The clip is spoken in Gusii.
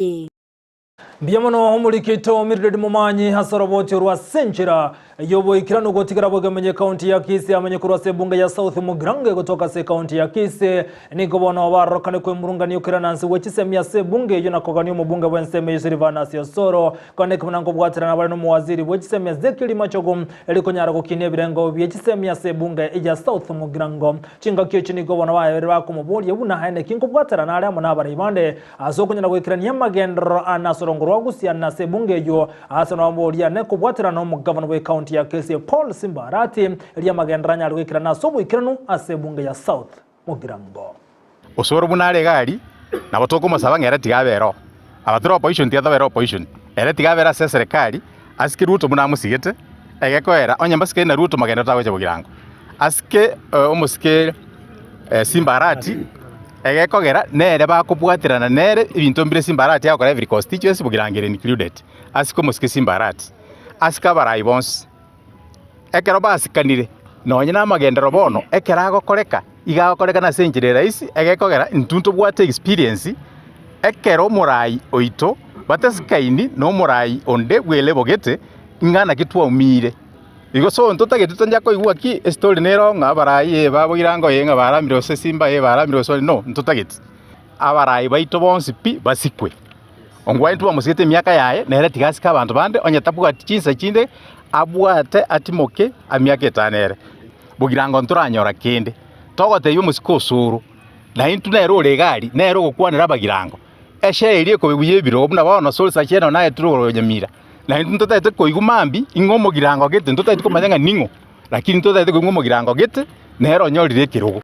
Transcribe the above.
Mbuya mono omoriki oito Mildred Momanyi ase oroboti orwa ase enchera y'oboikeranu gotigera bwegemenyi ekaunti ya Kisii amenye korwa ase ebunge ya South Mugirango egotoka ase ekaunti ya Kisii. Nigo bono barorokane kwemurungania okeranansi gwe chisemi ase ebunge eyio na kogania omobunge bw'ensemo eyio Silvanus Osoro Kwaneka buna nkobwaterana bare nomowaziri bwe chisemi Ezekiel Machogu eri konyara gokinia ebirengo bie chisemi ase ebunge ya South Mugirango. Chingaki echi nigo bono baebere bakomoboria buna aye naki nkobwaterana are amo nabarai bande ase okonyara goikerania amagenderero ane ase orongo rwa Gusii ase ebunge eyio ase noboria ane kobwaterana nomogavana bwe county ya Kisii Paul Simba Arati eri amagenderero anyare goikerana ase oboikeranu ase ebunge ya South Mugirango. Osoro buna are iga aria, nabo tokomosaba ng'a ere tiga abe ere oo. Aba tore opposition tiga tobe ere opposition. Ere tiga abe ere ase eserekari, asike Ruto buna amosigete, egekoera onye mbasikaine na Ruto magenderero tagocha bogirango. Asike omosike Simba Arati, egekogera nere bakobwaterana nere ebinto mbire Simba Arati agokora every constituency bogirango ere included. Asike omosike Simba Arati, asike abarai bonsi. Ekero basikanire, nonye namagenderero bono, ekero agokoreka, iga agokorekana ase enchera eraisi, egekogera intwe ntobwate experience, ekero omorai oito batasikaini na omorai onde bw'elebogete, ing'a naki twaumire. Igo so ntotagete toncha koigwa ki estory nero ng'a abarai ee baboire ango ee ng'a baramire gose simba ee baramire gose ore no, ntotageti. Abarai baito bonsi pi basikwe. Ongwae ntwamosigete emiaka yaye, nere tiga asike abanto bande, onye tabwati chinsa chinde abwate atimoke emiaka etano ere. Bogirango ntoranyora kende. Togotebia omosike osoro, na intwe nere ore iga aria, nere ogokwanera abagirango. Eshare eria ekobe buya ebirogo buna bono Saul Sacheno naetire igoro Nyamira. Na intwe ntotagete koigwa mambia ing'o omogirango gete, ntotagete komanya ng'a ning'o, lakini ntotagete koigwa ng'a omogirango gete nere onyorire ekerogo.